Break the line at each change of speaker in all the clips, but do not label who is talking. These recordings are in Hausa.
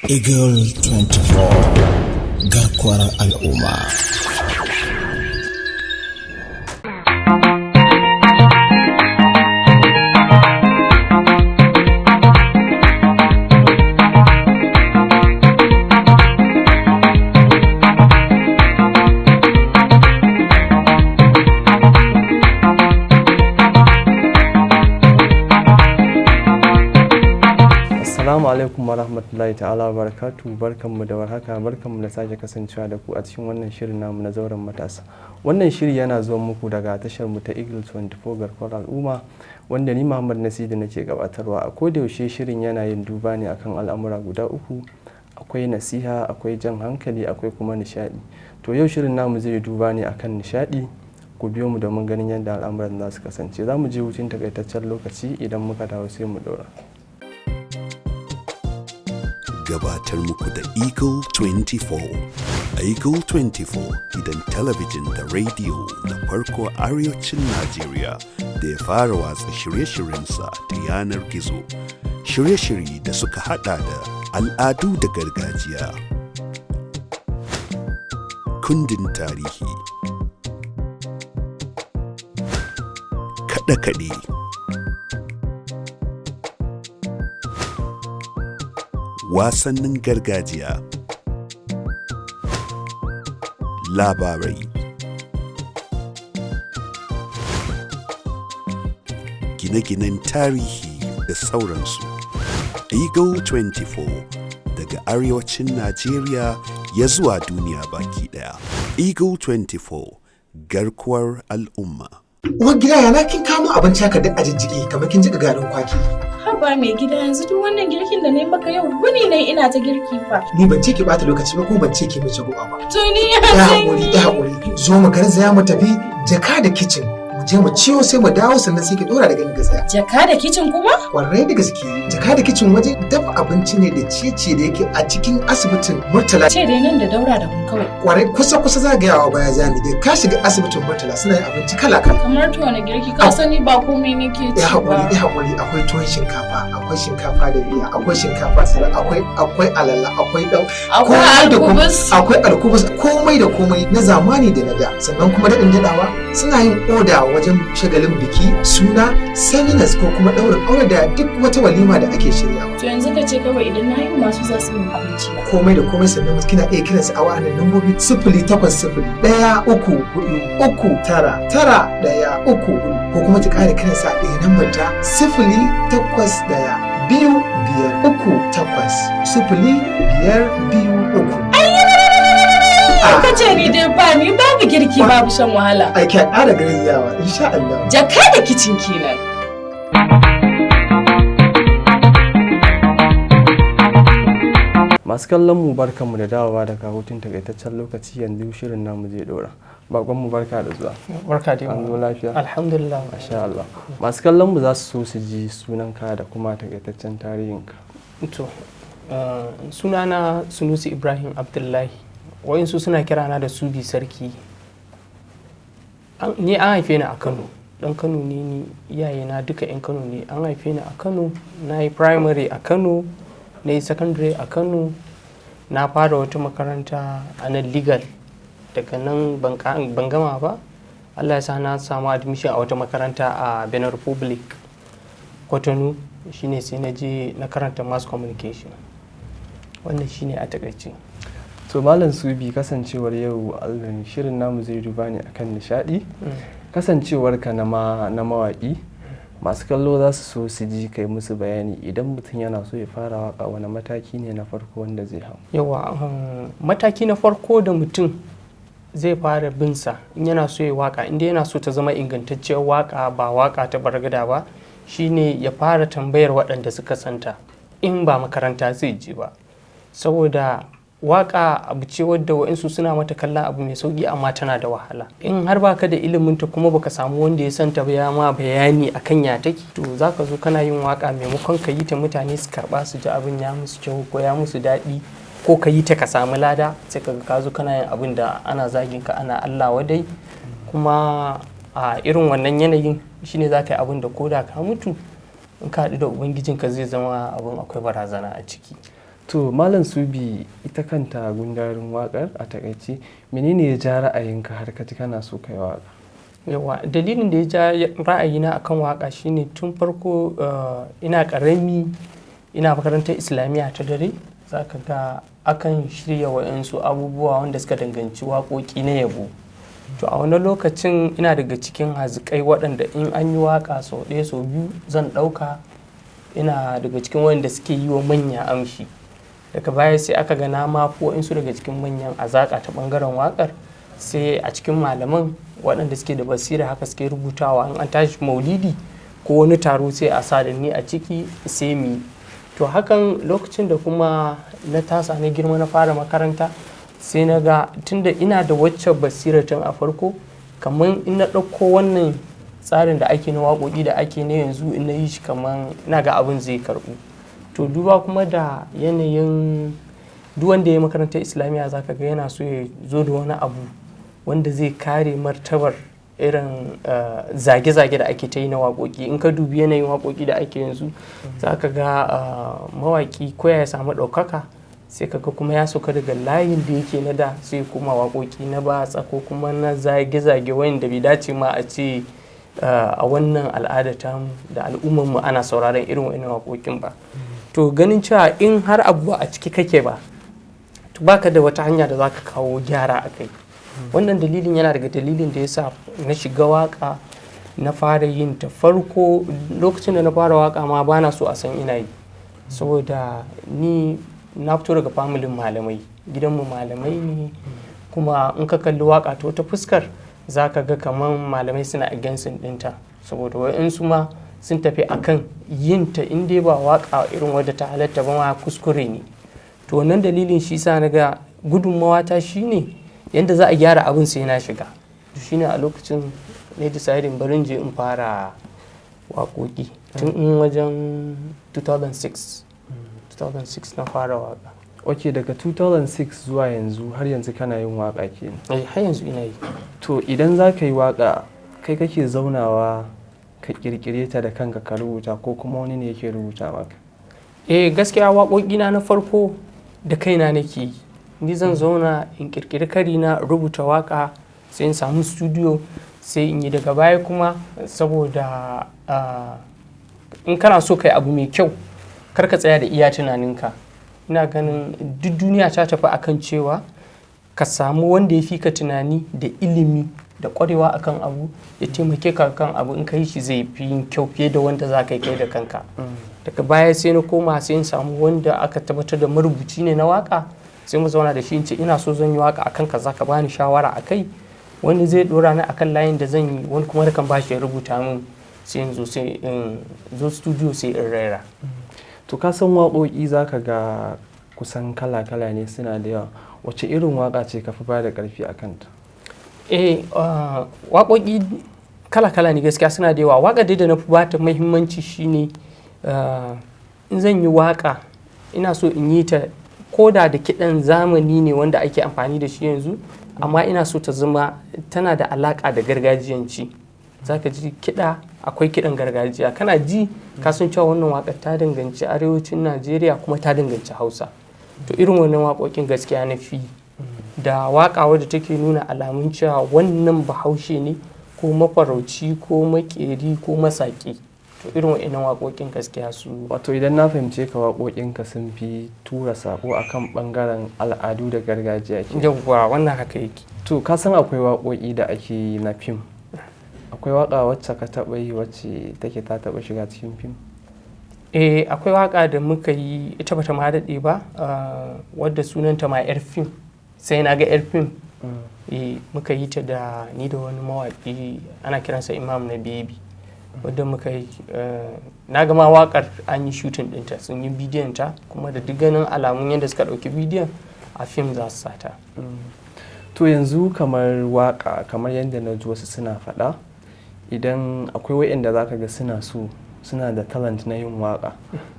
Eagle 24, garkuwar al'umma.
Assalamu alaikum wa rahmatullahi ta'ala wa barakatu, barkanmu da warhaka, barkanmu da sake kasancewa da ku a cikin wannan shirin namu na Zauren Matasa. Wannan shiri yana zuwa muku daga tashar mu ta Eagle 24, garkuwar al'umma, wanda ni Muhammad Nasidi nake gabatarwa. A koda yaushe shirin yana yin duba ne akan al'amura guda uku: akwai nasiha, akwai jan hankali, akwai kuma nishadi. To, yau shirin namu zai duba ne akan nishadi. Ku biyo mu domin ganin yadda al'amuran za su kasance. Za mu je hutun takaitaccen lokaci, idan muka dawo sai mu ɗora.
Gabatar muku da Eagle 24. Eagle 24, gidan talabijin da rediyo na farko arewacin Najeriya da ya fara watsa shirye-shiryensa ta yanar gizo. Shirye-shirye da suka hada da al'adu da gargajiya, kundin tarihi, kaɗe-kaɗe, wasannin gargajiya, labarai, gine-ginen tarihi da sauransu. Eagle 24, daga arewacin Najeriya ya zuwa duniya baki daya. Eagle 24, garkuwar al'umma.
Uwar gida, yana kin kamo abinci haka duk a jijjige kamar kin jika garin kwaki.
Haba mai gida, yanzu duk wannan girkin da na yi maka yau, wuni ne ina ta girki fa.
Ni ban ce ki bata lokaci ba, kuma ban ce ki mace goba ba.
To ni ya
Ya
zan
haƙuri,
yi?
Ya haƙuri. Zo mu garzaya mu tafi Jaka da Kicin. Mu je mu ciyo, sai mu dawo, sannan sai ki dora daga inda tsaya.
Jaka da Kicin kuma?
Kwarai da gaske, Jaka da Kicin waje dafa abinci ne da ciye-ciye da yake a cikin asibitin Murtala.
Ce dai nan da daura da mu kawai.
Kwarai, kusa kusa, zagayawa baya zani da ka shiga asibitin Murtala, suna yin abinci kala-kala.
Kamar to wani girki? Ka sani ba komai nake ci
Ya haƙuri,
ba.
ya haƙuri, akwai tuwon shinkafa, akwai shinkafa da miya, akwai shinkafa salad, akwai alala, akwai dau
Akwai
komai da komai.
alkubus.
Akwai alkubus, komai da komai na zamani da na da. Sannan kuma daɗin daɗawa, suna yin oda wajen shagalin biki, suna, seminars, ko kuma ɗaurin aure da duk wata walima da ake shiryawa.
To yanzu ka ce kawai idan na haihu masu za su yi abinci ba.
Komai da komai. Sannan kina iya kiransu a wa'annan lambobi: 0801344399134, ko kuma ki ƙara kiransu a ɗaya lambar ta 08125380523.
Ka ce ni dai ba ni babu girki, babu shan wahala.
Ai ki ƙara garzayawa, insha Allah.
Jaka da Kicin kenan.
Masu kallon mu, barkanmu da dawowa daga hutun takaitaccen lokaci. Yanzu shirin namu zai dora. Bakon mu, barka da zuwa.
Barka dai.
An zo lafiya?
Alhamdulillah.
Masha Allah. Masu kallon mu za su so su ji sunanka da kuma takaitaccen tarihinka.
To, sunana Sunusi Ibrahim Abdullahi. Wa'insu suna kirana da Subi Sarki. Ni an haife ni a Kano. Dan Kano ne ni, iyayena duka 'yan Kano ne. An haife ni a Kano, na yi primary a Kano, na yi secondary a Kano, na fara wata makaranta a nan legal. Daga nan ban gama ba. Allah ya sa na samu admission a wata makaranta a Benin Republic, Cotonou, shine sai na je na karanta mass communication. Wannan shine a takaice.
To, Malam Subi, kasancewar yau Allah shirin namu zai duba ne akan nishadi, kasancewar ka na mawaki, masu kallo za su so su ji kai musu bayani, idan mutum yana so ya fara waka, wani mataki ne na farko wanda zai hau?
Yawa, mataki na farko da mutum zai fara bin sa in yana so ya waka, inda yana so ta zama ingantacciyar waka, ba waka ta bargada ba, shine ya fara tambayar waɗanda suka santa, in ba makaranta zai je ba. Saboda waka abu ce wadda wa'insu suna mata kallon abu mai sauki, amma tana da wahala. In har baka da ilimin ta, kuma baka samu wanda ya santa ba ya ma bayani akan ya take, to zaka zo kana yin waka, maimakon ka yi ta mutane su karba, su ji abin ya musu kyau ko ya musu daɗi, ko ka yi ta ka samu lada, sai ka ga ka zo kana yin abin da ana zagin ka, ana Allah wadai. Kuma a irin wannan yanayin shine za ka yi abin da koda ka mutu, in ka haɗu da ubangijinka, zai zama abin akwai barazana a ciki.
To Malam Subi, ita kanta gundarin wakar, a takaice menene ya ja ra'ayinka har ka ji kana so kai waka?
Yawa, dalilin da ya ja ra'ayina akan waka shine tun farko ina karami, ina makarantar islamiyya ta dare, za ka ga akan shirya wa'yansu abubuwa wanda suka danganci waƙoƙi na yabo. To a wani lokacin ina daga cikin hazikai waɗanda in an yi waƙa sau ɗaya sau biyu zan ɗauka, ina daga cikin wanda suke yi wa manya amshi. Daga baya sai aka ga na ma fi wa'insu daga cikin manyan azaƙa ta ɓangaren waƙar. Sai a cikin malaman waɗanda suke da basira haka suke rubutawa, in an tashi maulidi ko wani taro sai a sa da ni a ciki sai mu yi. To hakan lokacin da kuma na tasa na girma na fara makaranta, sai na ga tunda ina da wacce basira tun a farko, kamar in na ɗauko wannan tsarin da ake na waƙoƙi da ake na yanzu, in na yi shi kamar ina ga abin zai karɓu. To duba kuma da yanayin duk wanda ya makarantar islamiyya, za ka ga yana so ya zo da wani abu wanda zai kare martabar irin zage-zage da ake ta yi na waƙoƙi. In ka dubi yanayin waƙoƙi da ake yanzu, za ka ga mawaƙi ko ya samu ɗaukaka, sai ka ga kuma ya sauka daga layin da yake na da, sai kuma waƙoƙi na batsa ko kuma na zage-zage wanda bai dace ma a ce a wannan al'ada tamu da al'ummarmu ana sauraron irin wa'annan waƙoƙin ba. To ganin cewa in har abu ba a ciki kake ba, to baka da wata hanya da za ka kawo gyara a kai. Wannan dalilin yana daga dalilin da ya sa na shiga waka na fara yin ta. Farko lokacin da na fara waka ma bana so a san ina yi, saboda ni na fito daga familin malamai, gidanmu malamai ne. Kuma in ka kalli waka ta wata fuskar, za ka ga kamar malamai suna against ɗinta, saboda wa'insu ma sun tafi akan yin ta in dai ba waka irin wadda ta halatta ba ma kuskure ne. To wannan dalilin shi sa na ga gudunmawa ta shine yadda za a gyara abin sai na shiga. To shine a lokacin na deciding barin je in fara waƙoƙi tun in wajen 2006, 2006 na fara waka.
Ok, daga 2006 zuwa yanzu, har yanzu kana yin waka kenan?
Eh, har yanzu ina yi.
To idan za ka yi waka, kai kake zaunawa ka kirkire ta da kanka ka rubuta, ko kuma wani ne yake rubuta maka?
Eh, gaskiya waƙoƙina na farko da kaina nake yi. Ni zan zauna in kirkiri karina, rubuta waka, sai in samu studio sai in yi. Daga baya kuma, saboda in kana so kai abu mai kyau, kar ka tsaya da iya tunaninka. Ina ganin duk duniya ta tafi akan cewa ka samu wanda ya fi ka tunani da ilimi da kwarewa akan abu ya taimake ka kan abu, in ka yi shi zai fi yin kyau fiye da wanda za ka yi kai da kanka. Daga baya sai na koma sai in samu wanda aka tabbatar da marubuci ne na waka, sai mu zauna da shi, in ce ina so zan yi waka akan kaza, ka bani shawara akai. Wani zai dora ni akan layin da zan yi, wani kuma nakan bashi ya rubuta min, sai in zo, sai in zo studio sai in rera.
To ka san waƙoƙi za ka ga kusan kala-kala ne, suna da yawa. Wace irin waƙa ce ka fi ba da ƙarfi a kanta?
Eh, waƙoƙi kala-kala ne gaskiya, suna da yawa. Waƙa dai da na fi bata muhimmanci shine in zan yi waƙa ina so in yi ta koda da kiɗan zamani ne wanda ake amfani da shi yanzu, amma ina so ta zama tana da alaƙa da gargajiyanci. Za ka ji kiɗa, akwai kiɗan gargajiya, kana ji ka san cewa wannan waƙar ta danganci arewacin Najeriya kuma ta danganci Hausa. To irin wannan waƙoƙin gaskiya na fi da waƙa wadda take nuna alamun cewa wannan Bahaushe ne, ko mafarauci ko maƙeri ko masaƙi. To irin wa'innan waƙoƙin gaskiya su.
Wato idan na fahimce ka, waƙoƙinka sun fi tura sako akan ɓangaren al'adu da gargajiya ke?
Yawwa, wannan haka yake.
To ka san akwai waƙoƙi da ake yi na fim. Akwai waƙa wacce ka taɓa yi wacce take ta taɓa shiga cikin fim?
Eh, akwai waka da muka yi, ita bata ma daɗe ba, wadda sunanta ma 'Yar Fim, Sai Na Ga 'Yar Fim. Eh, muka yi ta da ni da wani mawaƙi ana kiransa Imam Na Baby, wadda muka yi. Na gama wakar, an yi shooting ɗinta, sun yi bidiyon ta, kuma da duk ganin alamun yadda suka ɗauki bidiyon, a fim za su sata.
To yanzu kamar waka, kamar yadda na ji wasu suna faɗa, idan akwai wa'inda za ka ga suna so, suna da talent na yin waka,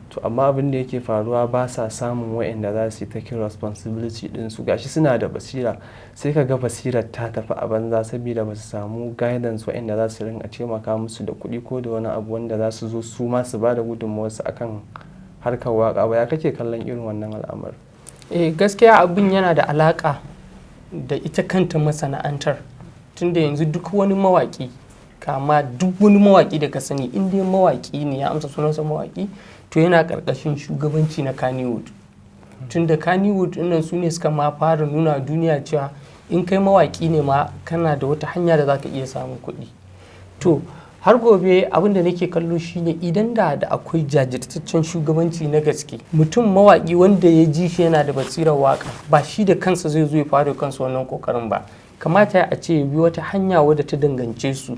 to amma abin da yake faruwa, ba sa samun wa'inda za su yi taking responsibility ɗinsu. Gashi suna da basira, sai ka ga basirar ta tafi a banza saboda ba su samu guidance, wa'inda za su rinka taimaka musu da kuɗi ko da wani abu wanda za su zo su ma su ba da gudunmawarsu akan harkar waka ba. Ya kake kallon irin wannan al'amarin?
Eh, gaskiya abin yana da alaka da ita kanta masana'antar, tunda yanzu duk wani mawaki, kama duk wani mawaki da ka sani, in dai mawaki ne ya amsa sunansa mawaki, to yana karkashin shugabanci na Kannywood, tunda Kannywood dinnan su ne suka ma fara nuna duniya cewa in kai mawaki ne ma, kana da wata hanya da zaka iya samun kuɗi. To har gobe abin da nake kallo shine, idan da akwai jajirtaccen shugabanci na gaske, mutum mawaki wanda ya ji shi yana da basirar waka, ba shi da kansa zai zo ya fara kansa wannan kokarin ba. Kamata a ce ya bi wata hanya wadda ta dangance su,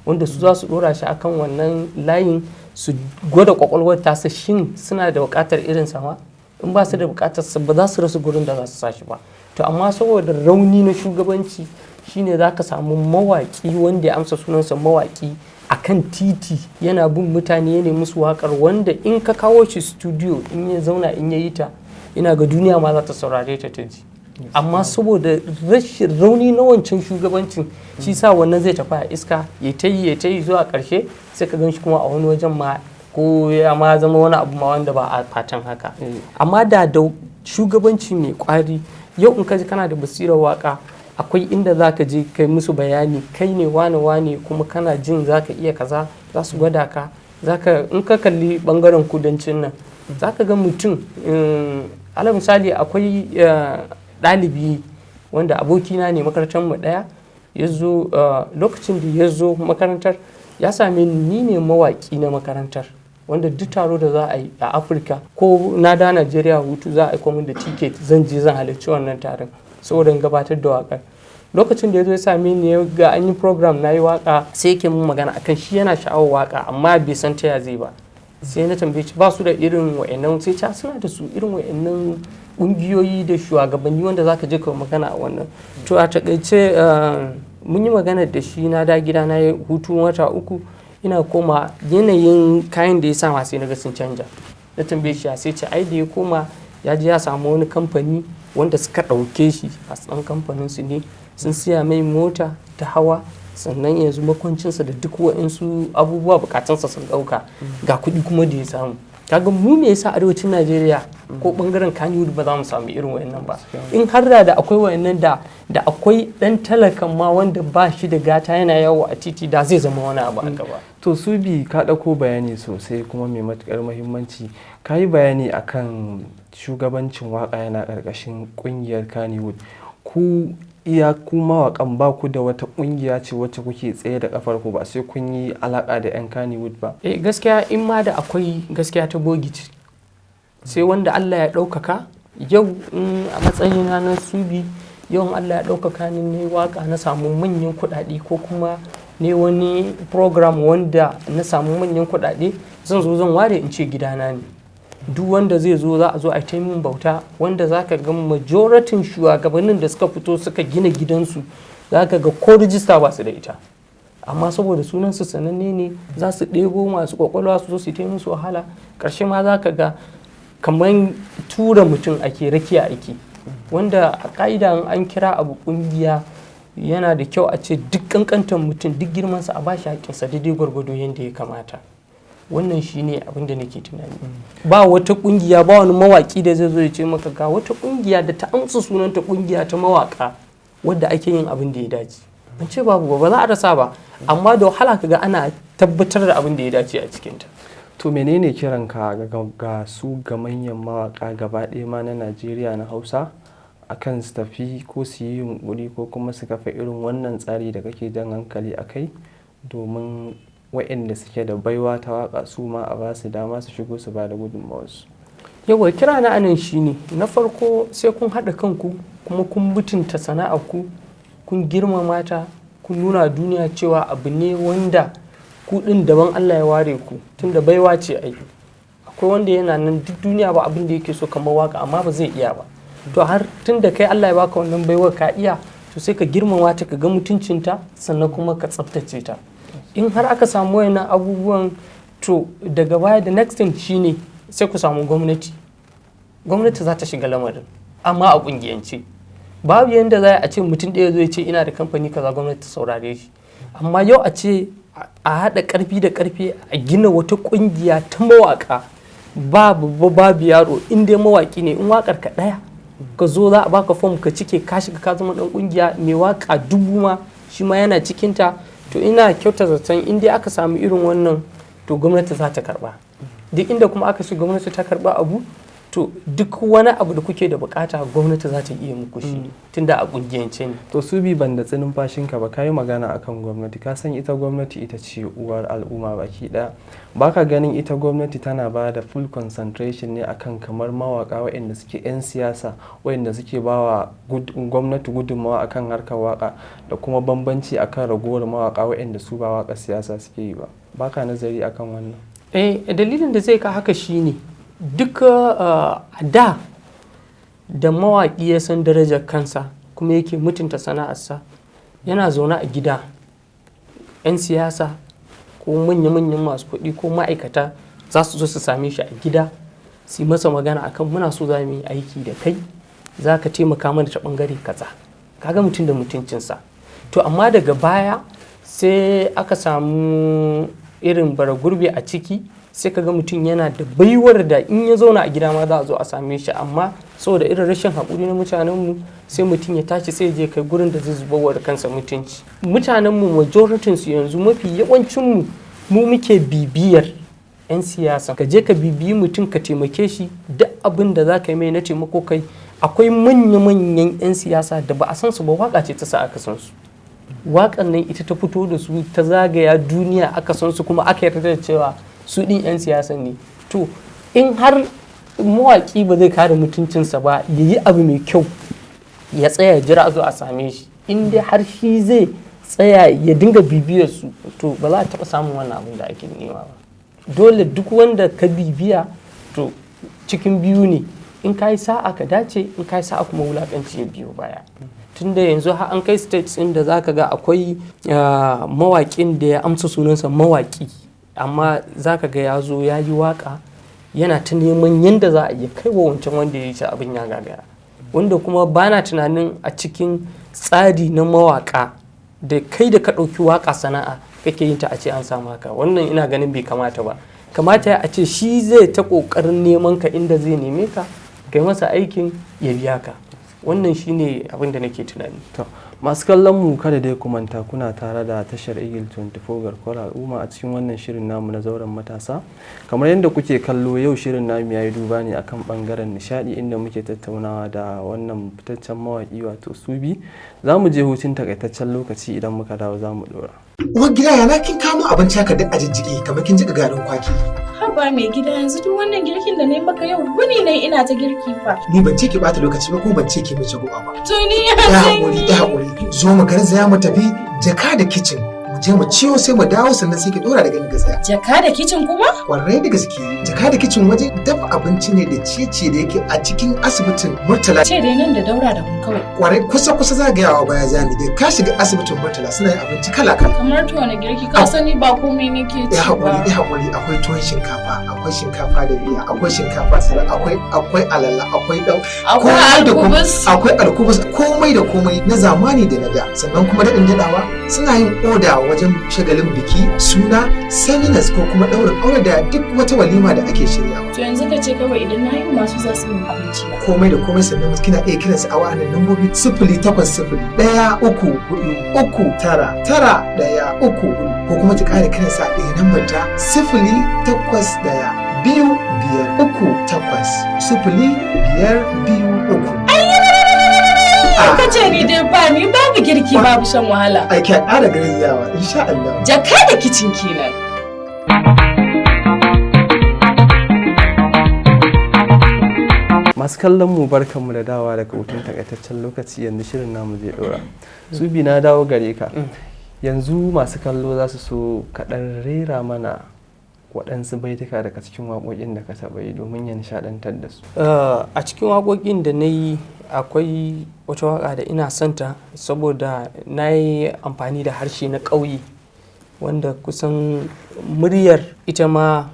wanda su za su dora shi akan wannan layin, su gwada kwakwalwar tasa, shin suna da bukatar irin sama? In ba su da bukatar sa, ba za su rasa gurin da za su sa shi ba. To amma saboda rauni na shugabanci shine za ka samu mawaki wanda ya amsa sunansa mawaki a kan titi yana bin mutane ya nemi musu wakar, wanda in ka kawo shi studio, in ya zauna in ya yi ta, ina ga duniya ma za ta saurare ta ta ji. Amma saboda rashin rauni na wancan shugabancin, shi sa wannan zai tafi a iska, ya ta yi, ya ta yi, zuwa karshe sai ka gan shi kuma a wani wajen ma, ko ya ma zama wani abu ma wanda ba a fatan haka. Amma da shugabanci mai kwari, yau in ka ji kana da basirar waka, akwai inda za ka je kai musu bayani, kai ne wane wane, kuma kana jin za ka iya kaza, za su gwada ka. Zaka in ka kalli bangaren kudancin nan, za ka ga mutum, alal misali, akwai ɗalibi wanda abokina ne, makarantar mu ɗaya. Ya zo, lokacin da ya zo makarantar, ya same ni ne mawaki na makarantar, wanda duk taro da za a yi a Afirka, ko na da Najeriya hutu, za a aiko min da ticket, zan je zan halarci wannan taron saboda in gabatar da waƙar. Lokacin da ya zo ya same ni, ya ga an yi program, na yi waka, sai yake mun magana akan shi yana sha'awar waka amma bai san ta ya zai ba. Sai na tambaye shi, ba su da irin wa'annan? Sai ca suna da su, irin wa'annan ƙungiyoyi da shugabanni wanda zaka je ka magana a wannan. To a takaice, mun yi magana da shi, na da gida na yi hutu wata 3, ina koma, yanayin kayan da ya sa sai na ga sun canja. Na tambaye shi, sai ce ai da ya koma ya je ya samu wani kamfani wanda suka ɗauke shi a tsan kamfanin su ne, sun siya mai mota ta hawa, sannan yanzu makwancinsa da duk wa'insu abubuwa bukatunsa sun ɗauka, ga kuɗi kuma da ya samu. Kaga mu me yasa arewacin Najeriya ko bangaren Kannywood ba za mu samu irin wayannan ba? In har da akwai wayannan, da akwai dan talakan ma wanda ba shi da gata yana yawo a titi, da zai zama wani abu a gaba.
To su bi ka ɗauko bayani sosai kuma mai matuƙar muhimmanci. Ka yi bayani akan shugabancin waka yana ƙarƙashin ƙungiyar Kannywood. Ku iya ku mawaƙan, ba ku da wata ƙungiya ce wacce kuke tsaye da kafar ku, ba sai kun yi alaƙa da 'yan Kannywood ba?
Eh, gaskiya in ma da akwai, gaskiya ta bogi ce. Sai wanda Allah ya ɗaukaka. Yau in a matsayina na Subi, yau in Allah ya ɗaukaka ni ne waka na samu manyan kuɗaɗe, ko kuma ne wani program wanda na samu manyan kuɗaɗe, zan zo zan ware in ce gidana ne, duk wanda zai zo za a zo a ta min bauta. Wanda za ka ga majoratin shugabannin da suka fito suka gina gidansu, za ka ga ko rijista ba su da ita, amma saboda sunansu sananne ne, za su ɗebo masu kwakwalwa su zo su yi musu wahala. Ƙarshe ma za ka ga kamar tura mutum ake, rakiya ake. Wanda a ƙa'ida in an kira abu ƙungiya, yana da kyau a ce duk ƙanƙantar mutum, duk girmansa, a bashi haƙƙinsa daidai gwargwado yadda ya kamata. Wannan shine abin da nake tunani. Ba wata ƙungiya, ba wani mawaƙi da zai zo ya ce maka ga wata ƙungiya da ta amsa sunanta ƙungiya ta mawaƙa wadda ake yin abin da ya dace. Ban ce babu ba, ba za a rasa ba, amma da wahala ka ga ana tabbatar da abin da ya dace a cikinta.
To menene kiranka ga su ga manyan mawaka gaba ɗaya ma na Najeriya na Hausa, akan su tafi ko su yi yunkuri ko kuma su kafa irin wannan tsari da kake jan hankali a kai, domin waɗanda suke da baiwa ta waka su ma a ba su dama su shigo su ba da gudunmawarsu?
Yawa, kira na anan shine, na farko sai kun haɗa kanku, kuma kun mutunta sana'arku, kun girmama ta, kun nuna duniya cewa abu ne wanda ku ɗin daban Allah ya ware ku, tunda baiwa ce. Ai akwai wanda yana nan duk duniya ba abin da yake so kamar waka, amma ba zai iya ba. To har tunda kai Allah ya baka wannan baiwar ka iya, to sai ka girmama ta, ka ga mutuncinta, sannan kuma ka tsaftace ta. In har aka samu wayannan abubuwan, to daga baya the next thing shine sai ku samu gwamnati. Gwamnati za ta shiga lamarin, amma a kungiyance. Babu yanda za a ce mutum ɗaya zai ce ina da kamfani kaza, gwamnati ta saurare shi. Amma yau a ce a haɗa ƙarfi da ƙarfe a gina wata ƙungiya ta mawaƙa, Ba babba babu yaro, in dai mawaki ne, in wakar ka daya ka zo za a baka fom ka cike, ka shiga ka zama dan kungiya. Mai waka 1000 ma shi ma yana cikinta. To ina kyauta zaton in dai aka samu irin wannan, to gwamnati za ta karba. Duk inda kuma aka ce gwamnati ta karba abu, to duk wani abu da kuke da bukata gwamnati za ta iya muku shi, tunda a kungiyance ne.
To su bi ban da tsinin fashinka ba, kayi magana akan gwamnati. Ka san ita gwamnati ita ce uwar al'umma baki daya. Baka ganin ita gwamnati tana ba da full concentration ne akan kamar mawaka waɗanda suke 'yan siyasa, waɗanda suke ba wa gwamnati gudunmawa akan harkar waka, da kuma bambanci akan ragowar mawaka waɗanda su ba waka siyasa suke yi ba? Baka nazari akan wannan?
Eh, dalilin da zai ka haka shine duk a da da mawaƙi ya san darajar kansa kuma yake mutunta sana'arsa, yana zaune a gida, 'yan siyasa ko manya-manyan masu kuɗi ko ma'aikata za su zo su same shi a gida su yi masa magana akan muna so za mu yi aiki da kai, za ka taimaka mana ta ɓangare kaza. Kaga mutum da mutuncinsa. To amma daga baya sai aka samu irin bara gurbi a ciki, sai kaga mutum yana da baiwar da in ya zauna a gida ma za a zo a same shi, amma saboda irin rashin haƙuri na mutanenmu, sai mutum ya tashi sai ya je kai gurin da zai zubar da kansa mutunci. Mutanenmu majoritin su yanzu, mafi yawancinmu, mu muke bibiyar 'yan siyasa. Ka je ka bibiyi mutum ka taimake shi, duk abin da za ka yi mai na taimako kai. Akwai manya-manyan 'yan siyasa da ba a san su ba, waka ce ta sa aka san su. Waƙan nan ita ta fito da su, ta zagaya duniya aka san su, kuma aka yarda da cewa su ɗin 'yan siyasa ne. To in har mawaƙi ba zai kare mutuncinsa ba, ya yi abu mai kyau, ya tsaya ya jira a zo a same shi, in dai har shi zai tsaya ya dinga bibiyar su, to ba za a taɓa samun wannan abin da ake nema ba. Dole duk wanda ka bibiya, to cikin biyu ne: in ka yi sa'a ka dace, in ka yi sa'a kuma wulaƙanci ya biyo baya. Tunda yanzu har an kai states ɗin da zaka ga akwai mawaƙin da ya amsa sunansa mawaƙi, amma zaka ga ya zo ya yi waƙa, yana ta neman yadda za a iya kai wa wancan wanda ya yi shi, abin ya gagara. Wanda kuma bana tunanin a cikin tsari na mawaƙa da kai da ka ɗauki waƙa sana'a kake yin ta a ce an samu haka. Wannan ina ganin bai kamata ba. Kamata ya a ce shi zai ta ƙoƙarin neman ka inda zai neme ka, kai masa aikin ya biya ka. Wannan shine abin da nake tunani.
To, masu kallon mu, kada dai ku manta kuna tare da tashar Eagle 24 garkuwar al'umma a cikin wannan shirin namu na zauren matasa. Kamar yadda kuke kallo, yau shirin namu yayi duba ne akan bangaren nishadi, inda muke tattaunawa da wannan fitaccen mawaki, wato Subi. Za mu je hutun takaitaccen lokaci, idan muka dawo za mu dora.
Uwar gida, yana kin kamo abinci haka duk a jijjige kamar kin jika garin kwaki?
Haba mai gida, yanzu duk wannan girkin da na yi maka yau, wuni ne ina ta girki fa.
Ni ban ce ki bata lokaci ba, kuma ban ce ki mace goba ba.
To ni ya
Ya
zan
haƙuri,
yi?
ya haƙuri. Zo mu garzaya mu tafi Jaka da Kicin. Mu je mu ciyo, sai mu dawo, sannan sai ki dora daga inda tsaya.
Jaka da Kicin kuma?
Kwarai da gaske, Jaka da Kicin wajen dafa abinci ne da ciye-ciye da yake a cikin asibitin Murtala.
Ce dai nan da daura da mu kawai.
Kwarai, kusa kusa, zagayawa baya zani da ka shiga asibitin Murtala, suna yin abinci kala kala.
Kamar to wani girki? Ka sani ba komai nake
Ya
ci
haƙuri,
ba.
ya haƙuri, akwai tuwon shinkafa, akwai shinkafa da miya, akwai shinkafa salad, akwai alala, akwai dau
Akwai
komai da komai.
alkubus.
Akwai alkubus, komai da komai na zamani da na da. Sannan kuma daɗin daɗawa suna yin oda wajen shagalin biki, suna, seminars ko kuma ɗaurin aure da duk wata walima da ake shiryawa.
To yanzu ka ce kawai idan na haihu masu za su yi abinci ba.
Komai da komai. Sannan kina iya kiransu a wa'annan lambobi: 0801343399134, ko kuma ki ƙara kiransu a ɗaya lambar ta 08125380523.
Ka ce ni dai ba ni babu girki babu shan wahala.
Ai kya ƙara garzayawa insha Allah.
Jaka da Kicin kenan.
Masu kallon mu, barkanmu da dawa daga hutun takaitaccen lokaci. Yanzu shirin namu zai dora. Subi, na dawo gare ka. Yanzu masu kallo za su so kaɗan rera mana waɗansu baituka daga cikin waƙoƙin da ka taɓa yi domin ya nishaɗantar da su.
A cikin waƙoƙin da na yi, akwai wata waƙa da ina santa saboda na yi amfani da harshe na ƙauye, wanda kusan muryar ita ma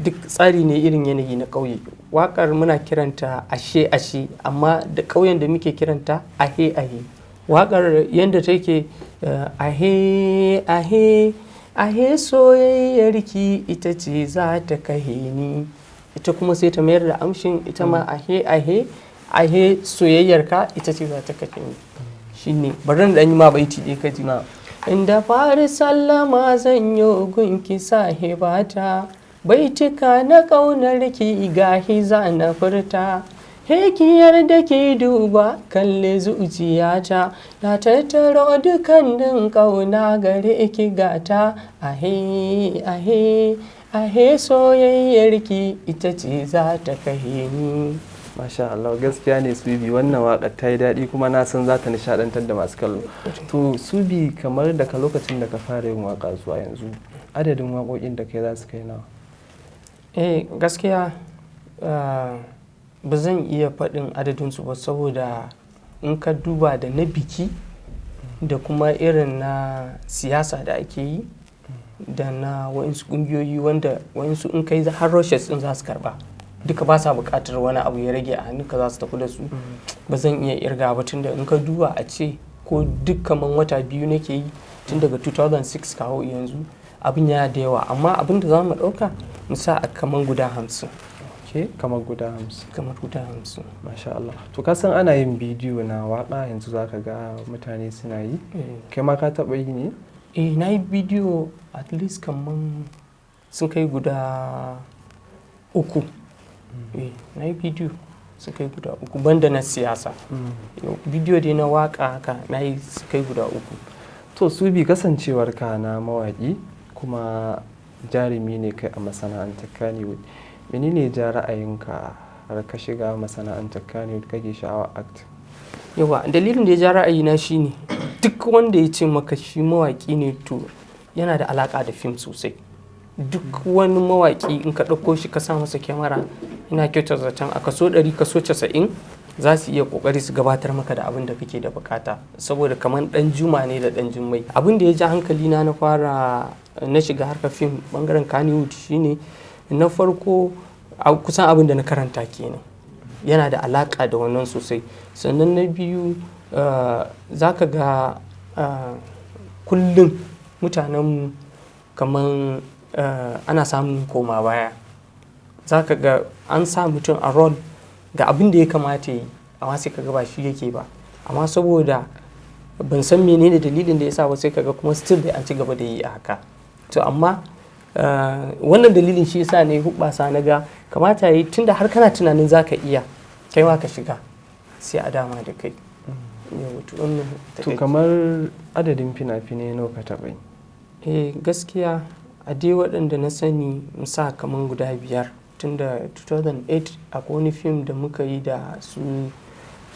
duk tsari ne irin yanayi na ƙauye. Waƙar muna kiranta Ashe Ashe, amma da ƙauyen da muke kiranta Ahe Ahe. Waƙar yadda take: ahe ahe ahe, soyayyarki ita ce za ta kahe ni. Ita kuma sai ta mayar da amshin ita ma, ahe ahe ahe, soyayyarka ita ce za ta kashe ni. Shine bari na dan yi ma baiti ɗaya ka ji.
Na.
Inda fari sallama zan yi gunki sahibata, baitika na ƙaunar ki gahi za na furta. Hekiyar da ke duba kalle zuciyata, na tattaro dukkanin ƙauna gare ki gata. Ahe ahe ahe, soyayyarki ita ce za ta kahe ni.
Masha Allah, gaskiya ne Subi, wannan waƙar ta yi daɗi kuma na san za ta nishaɗantar da masu kallo. To Subi, kamar daga lokacin da ka fara yin waƙa zuwa yanzu, adadin waƙoƙin da kai za su kai nawa?
Eh, gaskiya ba zan iya faɗin adadinsu ba, saboda in ka duba da na biki da kuma irin na siyasa da ake yi da na wa'insu ƙungiyoyi, wanda wa'insu in kai har rushes ɗin za su karba duka, ba sa buƙatar wani abu ya rage a hannunka, za su tafi da su. Ba zan iya irga ba, tunda in ka duba a ce ko duk kaman wata 2 nake yi tun daga 2006 kawo yanzu, abin yana da yawa. Amma abin da za mu ɗauka mu sa a kaman guda 50.
Ke kamar guda 50.
Kamar guda 50.
Masha Allah. To ka san ana yin bidiyo na waƙa yanzu, za ka ga mutane suna yi. Kai ma ka taɓa yi ne?
Eh, na yi bidiyo at least kaman sun kai guda uku. Eh, na yi bidiyo sun kai guda uku, banda na siyasa. Bidiyo dai na waka haka na yi sun kai guda uku.
To Subi, kasancewar ka na mawaƙi kuma jarumi ne kai a masana'antar Kannywood, menene ja ra'ayinka har ka shiga masana'antar Kannywood kake sha'awar act?
Yawa, dalilin da ya ja ra'ayina shine duk wanda ya ce maka shi mawaƙi ne, to yana da alaƙa da fim sosai. Duk wani mawaƙi in ka ɗauko shi ka sa masa kyamara, ina kyautar zaton a kaso 100, kaso 90 za su iya ƙoƙari su gabatar maka da abin da kake da bukata, saboda kamar ɗan juma ne da ɗan jummai. Abin da ya ja hankali na na fara na shiga harkar fim bangaren Kannywood shine na farko kusan abin da na karanta kenan, yana da alaƙa da wannan sosai. Sannan na biyu, za ka ga kullum mutanenmu kaman ana samun koma baya. Za ka ga an sa mutum a role ga abin da ya kamata yi, amma sai ka ga ba shi yake ba. Amma saboda ban san menene dalilin da ya sa ba, sai ka ga kuma still dai an ci gaba da yi a haka. To amma wannan dalilin shi yasa ne hubbasa na ga kamata yi, tunda har kana tunanin za ka iya, kai ma ka shiga, sai a dama da kai. Yawwa, to wannan
To
takaice.
kamar adadin fina-finai nawa ka taɓa yi?
Eh, gaskiya a dai waɗanda na sani mu sa kaman guda biyar, tunda 2008 akwai wani fim da muka yi da su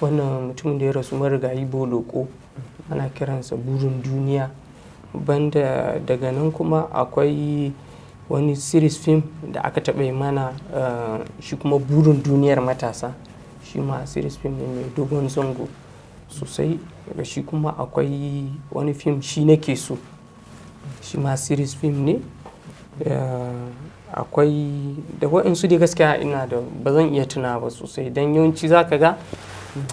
wannan mutumin da ya rasu, marigayi Boloko, ana kiransa Burin Duniya. Banda daga nan kuma akwai wani series film da aka taɓa yi mana, shi kuma Burin Duniyar Matasa, shi ma series film ne mai dogon zango sosai. Daga shi kuma akwai wani film, Shi Nake So, shi ma series film ne. Akwai da waɗansu dai, gaskiya ina da ba zan iya tuna ba sosai, don yawanci za ka ga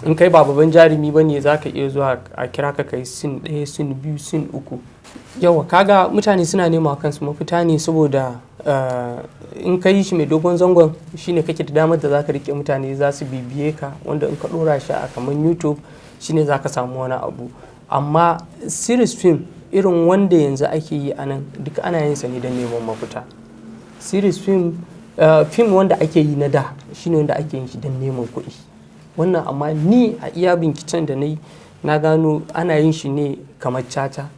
in kai ba babban jarumi ba ne, za ka iya zuwa a kira ka kai scene ɗaya, scene biyu, scene uku. Yawa, kaga mutane suna nema kansu mafita ne, saboda in ka yi shi mai dogon zangon shine kake da damar da za ka rike mutane, za su bibiye ka, wanda in ka ɗora shi a kamar YouTube shine za ka samu wani abu. Amma series film irin wanda yanzu ake yi a nan, duk ana yin sa ne don neman mafita. Series film, film wanda ake yi na da shine wanda ake yin shi don neman kuɗi. Wannan amma ni a iya binciken da na yi na gano ana yin shi ne kamar caca,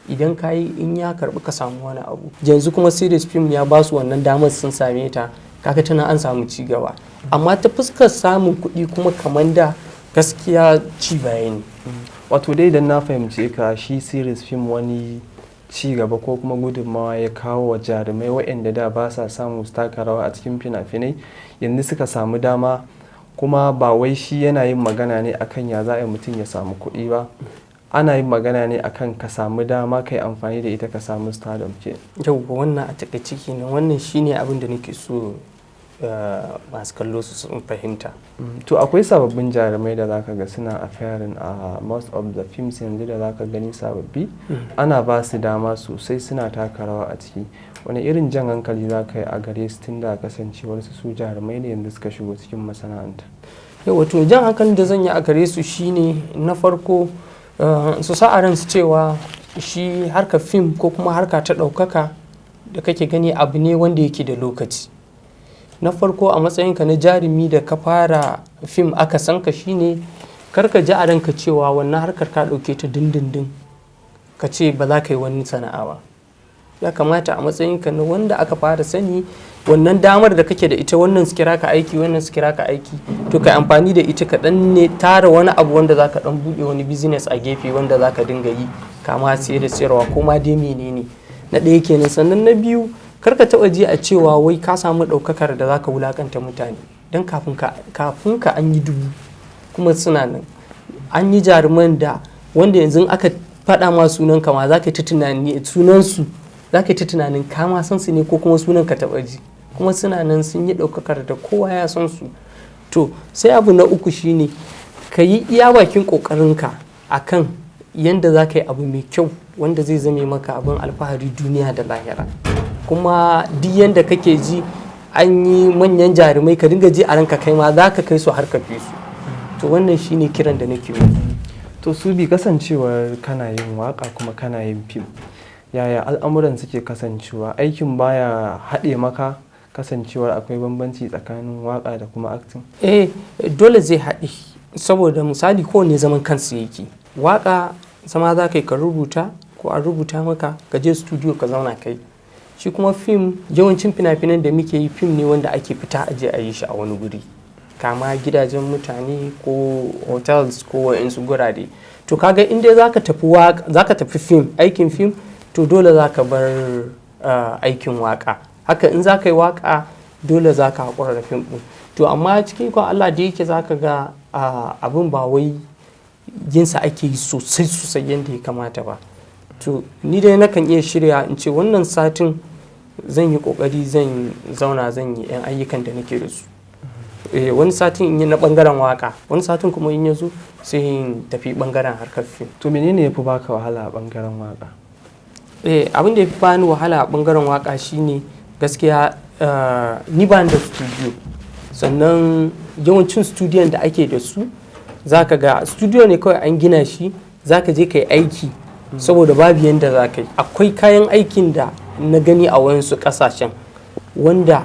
idan ka yi in ya karbi ka samu wani abu. Yanzu kuma series film ya ba su wannan damar, sun same ta, kaga tana an samu ci gaba. Amma ta fuskar samun kuɗi kuma kamar da, gaskiya ci baya ne.
Wato dai idan na fahimce ka, shi series film wani ci gaba ko kuma gudunmawa ya kawo wa jarumai waɗanda da ba sa samu su taka rawa a cikin fina-finai, yanzu suka samu dama. Kuma ba wai shi yana yin magana ne akan ya za a yi mutum ya samu kuɗi ba, ana yin magana ne akan ka samu dama ka yi amfani da ita ka samu stardom ke.
Yauwa, wannan a takaice kenan. Wannan shine abin da nake so masu kallo su sun fahimta.
To akwai sababbin jarumai da zaka ga suna appearing a most of the films yanzu da zaka gani sababbi, ana ba su dama sosai, suna taka rawa a ciki. Wani irin jan hankali za ka yi a gare su, tun da kasancewar su jarumai ne yanzu suka shigo cikin masana'anta?
Yau, wato jan hankalin da zan yi a gare su shine, na farko, su sa a ransu cewa shi harkar fim ko kuma harka ta ɗaukaka da kake gani abu ne wanda yake da lokaci. Na farko, a matsayinka na jarumi da ka fara fim aka san ka, shine kar ka ji a ranka cewa wannan harkar ka ɗauke ta dindindin, ka ce ba za ka yi wani sana'a ba. Ya kamata a matsayinka na wanda aka fara sani, wannan damar da kake da ita, wannan su kira ka aiki, wannan su kira ka aiki, to ka amfani da ita, ka dan ne tara wani abu wanda za ka dan buɗe wani business a gefe wanda za ka dinga yi, kama siye da sayarwa ko ma dai menene. Na ɗaya kenan. Sannan na biyu, kar ka taɓa ji a cewa wai ka samu ɗaukakar da za ka wulakanta mutane, don kafin ka an yi dubu kuma suna nan. An yi jaruman da wanda yanzu aka faɗa ma sunan kama za ka yi ta tunani sunansu, za ka yi ta tunanin ka ma san su ne ko kuma sunan ka taɓa ji, kuma suna nan sun yi ɗaukakar da kowa ya san su. To sai abu na uku shine ka yi iya bakin ƙoƙarinka a kan yadda za ka yi abu mai kyau wanda zai zame maka abin alfahari duniya da lahira. Kuma duk yadda kake ji an yi manyan jarumai, ka dinga ji a ranka kai ma za ka kai su har ka fi su. To wannan shine kiran da nake musu.
To su bi kasancewar kana yin waka kuma kana yin fim, yaya al'amuran suke kasancewa? Aikin baya haɗe maka, kasancewar akwai bambanci tsakanin waka da kuma acting?
Eh, dole zai haɗe, saboda misali kowane zaman kansa yake. Waka zama za ka yi ka rubuta ko a rubuta maka, ka je studio ka zauna kai. Shi kuma fim, yawancin fina-finan da muke yi fim ne wanda ake fita a je a yi shi a wani guri, kama gidajen mutane ko hotels ko wa'insu gurare. To kaga in dai zaka tafi zaka tafi fim, aikin fim, to dole zaka bar aikin waka. Haka in zaka yi waka, dole zaka haƙura da fim ɗin. To amma cikin ikon Allah da yake zaka ga abin ba wai yinsa ake yi sosai sosai yadda ya kamata ba. To ni dai nakan iya shirya in ce wannan satin zan yi kokari zan zauna zan yi 'yan ayyukan da nake da su. Wani satin in yi na bangaren waka, wani satin kuma in ya zo sai in tafi bangaren harkar fim.
To menene ya fi baka wahala a bangaren waka?
Abin da ya fi bani wahala a bangaren waka shine gaskiya ni ba da studio. Sannan yawancin studiyon da ake da su, zaka ga studio ne kawai an gina shi, zaka je ka yi aiki saboda babu yanda za ka yi. Akwai kayan aikin da na gani a wayansu kasashen wanda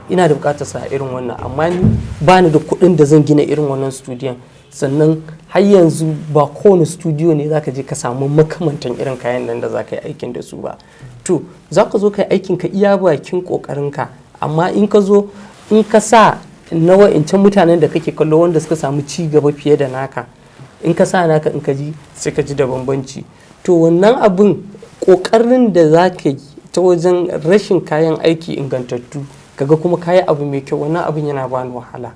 ina da bukatar sa irin wannan, amma ni ba ni da kuɗin da zan gina irin wannan studiyon. Sannan har yanzu ba kowane studio ne zaka je ka samu makamantan irin kayan nan da zaka yi aikin da su ba. To za ka zo ka yi aikin ka iya bakin kokarinka, amma in ka zo in ka sa na wa'incan mutanen da kake kallo wanda suka samu ci gaba fiye da naka, in ka sa naka, in ka ji, sai ka ji da bambanci. To wannan abin, kokarin da za ka yi ta wajen rashin kayan aiki ingantattu, kaga kuma kayi abu mai kyau, wannan abin yana bani wahala.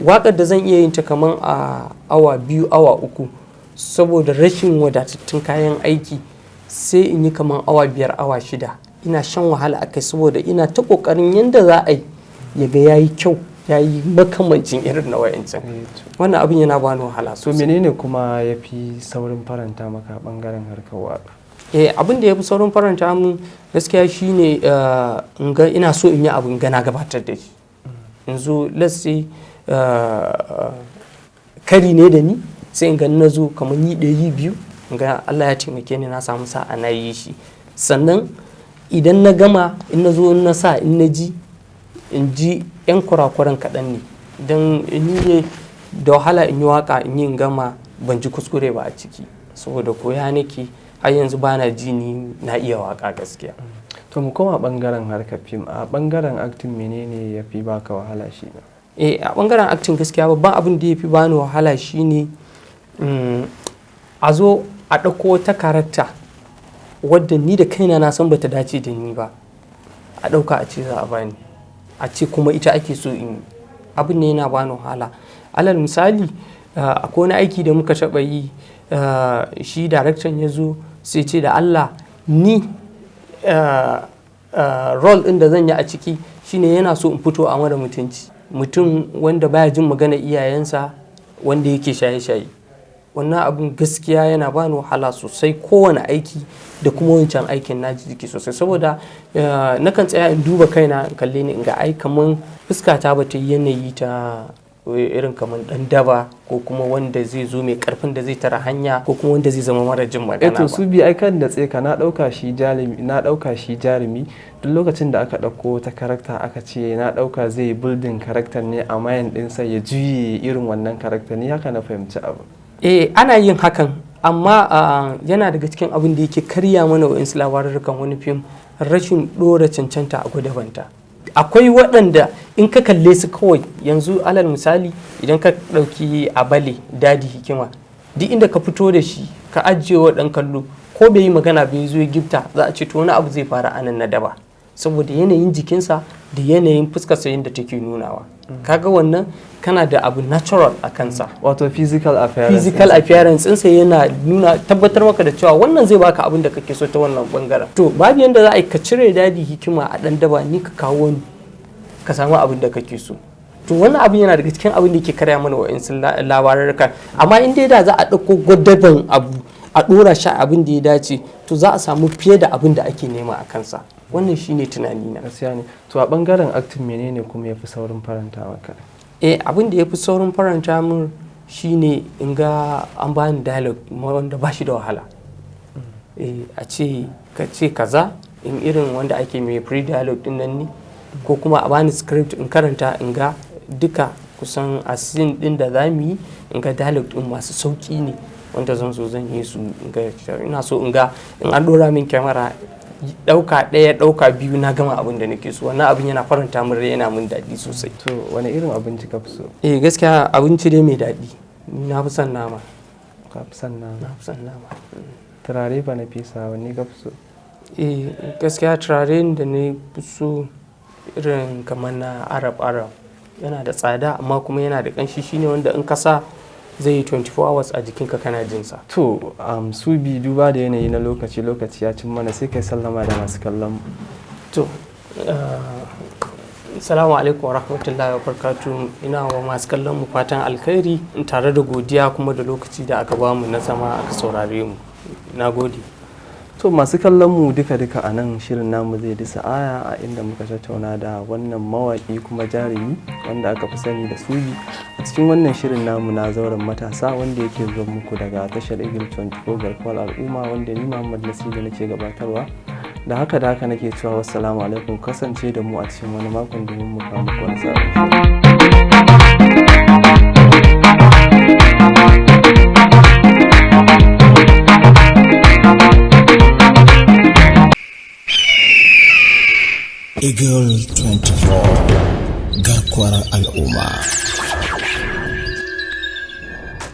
Waƙar da zan iya yin ta kaman a awa 2, awa 3, saboda rashin wadatattun kayan aiki sai in yi kaman awa 5, awa 6. Ina shan wahala a kai saboda ina ta ƙoƙarin yadda za a yi ya ga yayi kyau, yayi makamancin irin na wayancan. Wannan abin yana bani wahala
So
sosai.
Menene kuma ya fi saurin faranta maka a bangaren harkar waka?
Abin da ya fi saurin faranta mun gaskiya shine in ga ina so in yi abu, in ga na gabatar da shi. Yanzu let's say kari ne da ni, sai in ga na zo kamar yi ɗaya, yi biyu, in ga Allah ya taimake ni na samu sa'a na yi shi. Sannan idan na gama, in na zo in na sa, in na ji, in ji 'yan kurakuran kaɗan ne, don ni ne da wahala in yi waka in yi in gama ban ji kuskure ba a ciki, saboda koya nake har yanzu, bana ji ni na iya waka gaskiya.
To mu koma bangaren harkar fim. A bangaren acting, menene ya fi baka wahala shi ne?
A bangaren acting, gaskiya babban abin da ya fi bani wahala shine a zo a ɗauko wata character wadda ni da kaina na san bata dace da ni ba, a ɗauka a ce za a bani, a ce kuma ita ake so in yi. Abin ne yana bani wahala. Alal misali, akwai wani aiki da muka taɓa yi, shi daraktan ya zo sai ce da Allah ni Role ɗin da zan yi a ciki shine yana so in fito a mara mutunci, mutum wanda baya jin magana iyayensa, wanda yake shaye-shaye. Wannan abun gaskiya yana bani wahala sosai, kowane aiki da kuma wancan aikin na ji jiki sosai, saboda nakan tsaya in duba kaina, in kalle ni, in ga ai kaman fuskata ba ta yi yanayi ta irin kaman dan daba, ko kuma wanda zai zo mai karfin da zai tara hanya, ko kuma wanda zai zama mara jin magana
To
ba.
Su bi ai kan da tseka, na dauka shi jarumi, na dauka shi jarumi duk lokacin da aka dauko ta character aka ce na dauka zai yi building character ne a mayan dinsa, ya juye irin wannan character ne. Haka na fahimci abu.
Eh, ana yin hakan, amma yana daga cikin abin da yake karya mana wa'insu labarurrukan wani fim, rashin ɗora cancanta a gwadabanta. Akwai waɗanda in ka kalle su kawai yanzu, alal misali, idan ka ɗauki Abale Dadi Hikima, duk inda ka fito da shi ka ajiye wa ɗan kallo, ko bai yi magana bai zo ya gifta, za a ce to wani abu zai fara anan na daba, saboda yanayin jikinsa da yanayin fuskarsa yadda take nunawa. Kaga wannan kana da abu natural a kansa.
Wato physical appearance.
Physical appearance ɗinsa yana nuna tabbatar maka da cewa wannan zai baka abin da kake so ta wannan bangaren. To babu yanda za a yi ka cire Dadi Hikima a ɗan daba ni ka kawo ni ka samu abin da kake so. To wannan abin yana daga cikin abin da ke karya mana wa'insu labarurruka. Amma in dai da za a ɗauko gwadaban abu a ɗora shi a abin da ya dace, to za a samu fiye da abin da ake nema a kansa. Wannan shine tunanina.
Gaskiya ne. To a bangaren acting, menene kuma yafi saurin faranta maka?
Eh, abin da ya fi saurin faranta min shine in ga an bani dialogue wanda ba shi da wahala. Eh, a ce ka ce kaza, in irin wanda ake mai pre dialogue din nan ne, ko kuma a bani script in karanta, in ga duka kusan a scene din da za mu yi, in ga dialogue din masu sauki ne wanda zan zo zan yi su, in ga ina so in ga in an dora min kyamara, ɗauka ɗaya, ɗauka biyu, na gama abin da nake so. Wannan abin yana faranta min rai, yana min daɗi sosai.
To wani irin abinci ka fi so?
Eh, gaskiya abinci dai mai daɗi. Ni na fi son nama.
Ka fi son nama?
Na fi son nama.
Turare ba na fesa, wanne ka fi so?
Eh, gaskiya turaren da na fi so irin kamar na Arab Arab, yana da tsada amma kuma yana da ƙanshi. Shine wanda in ka sa zai yi 24 hours a jikinka kana jinsa.
To su bi duba da yanayi na lokaci, lokaci ya cin mana, sai kai sallama da masu kallon mu.
To salamu alaikum wa rahmatullahi wa barakatuh. Ina wa masu kallon mu fatan alkhairi tare da godiya kuma da lokaci da aka bamu na zama aka saurare mu. Na gode.
To masu kallon mu, duka duka a nan shirin namu zai disa aya, a inda muka tattauna da wannan mawaƙi kuma jarumi wanda aka fi sani da Subi a cikin wannan shirin namu na Zauren Matasa, wanda yake zuwa muku daga tashar Eagle 24 Garkuwar Al'umma, wanda ni Muhammad Nasiru nake gabatarwa. Da haka da haka nake cewa wassalamu alaikum. Kasance da mu a cikin wani makon domin mu kawo muku wani sabon shirin.
Eagle 24, garkuwar al'umma.